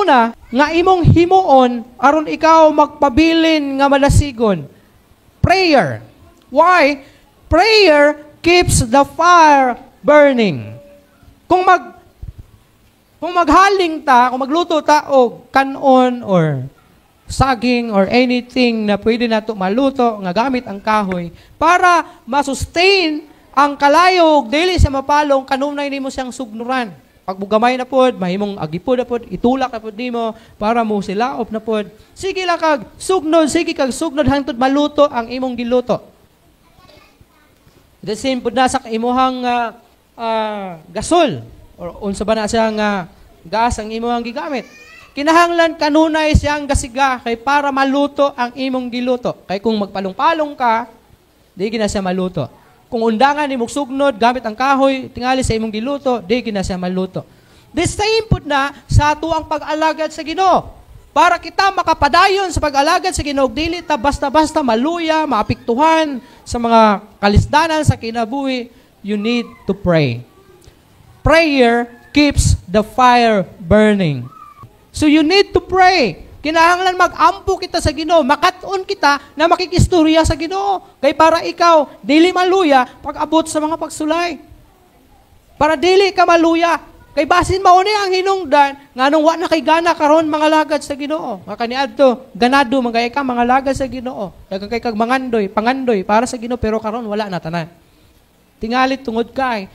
Una, nga imong himuon aron ikaw magpabilin nga madasigon. Prayer. Why? Prayer keeps the fire burning. Kung maghaling ta, kung magluto ta og kanon or saging or anything na pwede nato maluto nga gamit ang kahoy para ma-sustain ang kalayo, dili siya mapalong, kanunay nimo siyang sugnuran. Pag mugamay na pod, mahimong agipod na pod, itulak na pod nimo para mo silaop na pod. Sige lang kag sugnod, sige kag sugnod hangtod maluto ang imong giluto. The same pod na sa imuhang gasol or unsa ba na siya nga gas ang imuhang gigamit. Kinahanglan kanunay siyang gasiga kay para maluto ang imong giluto. Kay kung magpalong-palong ka, di gina siya maluto. Kung undangan nimo sugnod gamit ang kahoy tingali sa imong giluto, di gina siya maluto. The same pud na sa atuang pag-alagad sa Ginoo. Para kita makapadayon sa pag-alagad sa Ginoo, dili ta basta-basta maluya, maapektuhan sa mga kalisdanan sa kinabuhi, you need to pray. Prayer keeps the fire burning. So you need to pray. Kinahanglan mag-ampo kita sa Ginoo, makat-on kita na makikistorya sa Ginoo. Kay para ikaw dili maluya pag-abot sa mga pagsulay. Para dili ka maluya. Kay basin mao ni ang hinungdan nganong wa na kay gana karon mangalagad sa Ginoo. Nga kaniadto ganado man kay ka mangalagad sa Ginoo. Daghan kay kag mangandoy, pangandoy para sa Ginoo, pero karon wala na tanan. Tingali tungod kay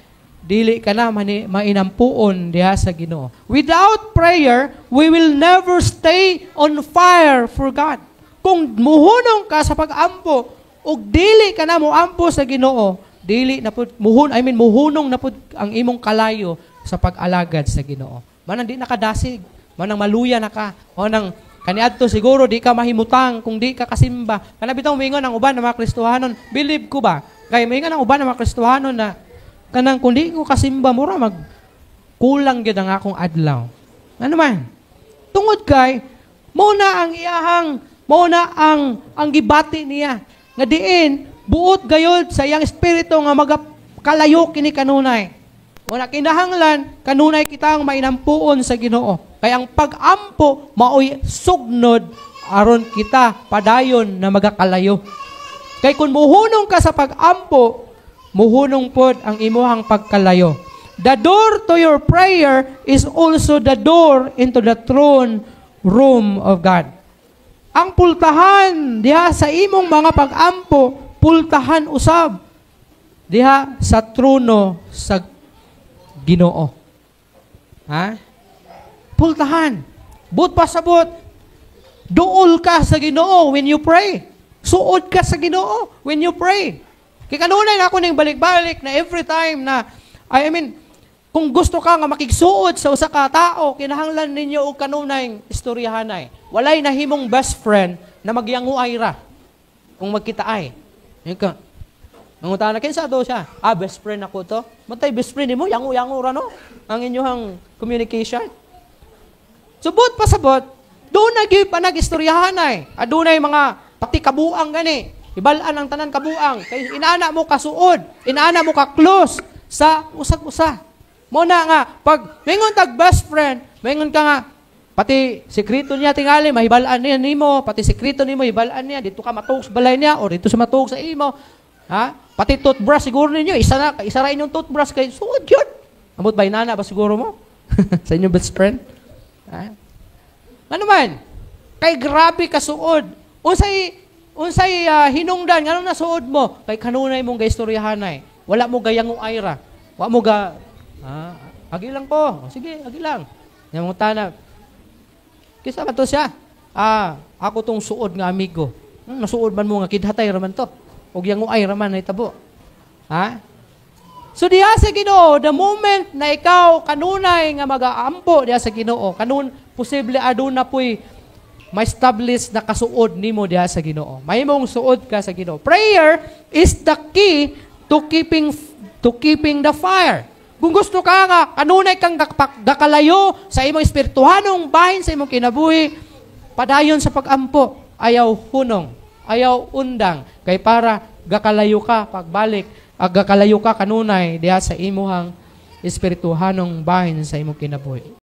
dili ka na mainampuon diha sa Ginoo. Without prayer, we will never stay on fire for God. Kung muhunong ka sa pag-ampo ug dili ka na moampo sa Ginoo, dili na pud muhun, I mean, muhunong na pud ang imong kalayo sa pag-alagad sa Ginoo. Manang di nakadasig, manang maluya na ka, o nang kaniadto siguro di ka mahimutang kung di ka kasimba. Kana bitaw moingon ang uban ng mga Kristohanon, believe ko ba? Kay moingon ang uban ng mga Kristohanon na kanang kung di ko kasimba, mura mag kulang gyud ang akong adlaw. Ano man? Tungod kay mao na ang iyahang, mao na ang gibati niya nga diin buot gayod sa iyang espiritu nga magakalayo kini kanunay. Wala, kinahanglan kanunay kitang mainampuon sa Ginoo. Kay ang pag-ampo maoy sugnod aron kita padayon na magakalayo. Kay kung muhunong ka sa pag-ampo, muhunong pod ang imuhang pagkalayo. The door to your prayer is also the door into the throne room of God. Ang pultahan diha sa imong mga pag-ampo, pultahan usab diha sa trono sa Ginoo. Ha? Pultahan. Buot pasabot, duol ka sa Ginoo when you pray. Suod ka sa Ginoo when you pray. Kay kanunay na ako ning balik-balik na every time na, I mean, kung gusto ka nga makigsuod sa usa ka tao, kinahanglan ninyo og kanunay istoryahanay. Walay nahimong best friend na magyanguay ra kung magkita ay. Yun ka. Mangutana, "Kinsa to siya?" "Ah, best friend ako to." Matay best friend nimo, yango-yango ra, no? Ang inyong communication. So, buot pasabot, duna gyud pa nag-istoryahanay. Adunay mga pati kabuang gani. Ibalaan ang tanan kabuang. Kay inaana mo kasuod, inaana mo ka close sa usag-usa. Mo na nga, pag mingon tag best friend, mingon ka nga, pati sekreto niya tingali, mahibalaan niya nimo, pati sekreto nimo, hibalaan niya, dito ka matuog sa balay niya, or dito sa matuog sa imo. Ha? Pati toothbrush siguro ninyo, isa na, isa ra inyong toothbrush kay suod yun. Amot ba inana ba siguro mo sa inyong best friend? Ha? Ano man? Kay grabe kasuod. Unsay unsay hinungdan nganong nasuod mo? Kay kanunay mong gaistoryahanay. Wala mo gayango ayra. Wa mo ga agi lang ko. Sige, agi lang. Yang mangutana, "Kinsa man to siya?" "Ah, ako tong suod nga amigo." Nasuod man mo nga kidhatay raman to. Og yanguay raman nahitabo. Ha? So diha sa Ginoo, the moment na ikaw kanunay nga magaampo diha sa Ginoo, kanun posible aduna puy ma-establish na kasuod nimo diha sa Ginoo. Mahimong suod ka sa Ginoo. Prayer is the key to keeping the fire. Kung gusto ka nga kanunay kang gakalayo sa imong espirituhanong bahin sa imong kinabuhi, padayon sa pagampo, ayaw hunong, ayaw undang, kay para gakalayo ka pagbalik, ag gakalayo ka kanunay diha sa imuhang espirituhanong bahin sa imong kinabuhi.